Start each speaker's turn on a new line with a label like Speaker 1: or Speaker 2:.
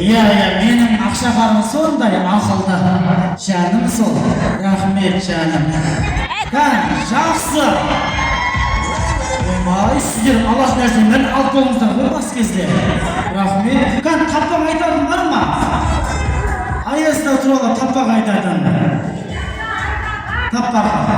Speaker 1: Иә, иә, менің Ақшақарым сондай ақылды. Жаным сол. Рахмет, жаным. Кән, жақсы. Ойбай, сіздер алатын нәрсенің бәрін алып болыңыздар ғой бас кезде. Рахмет. Кән, таппақ айтатын бар ма? Аяз ата туралы таппақ айтатын. Таппақ.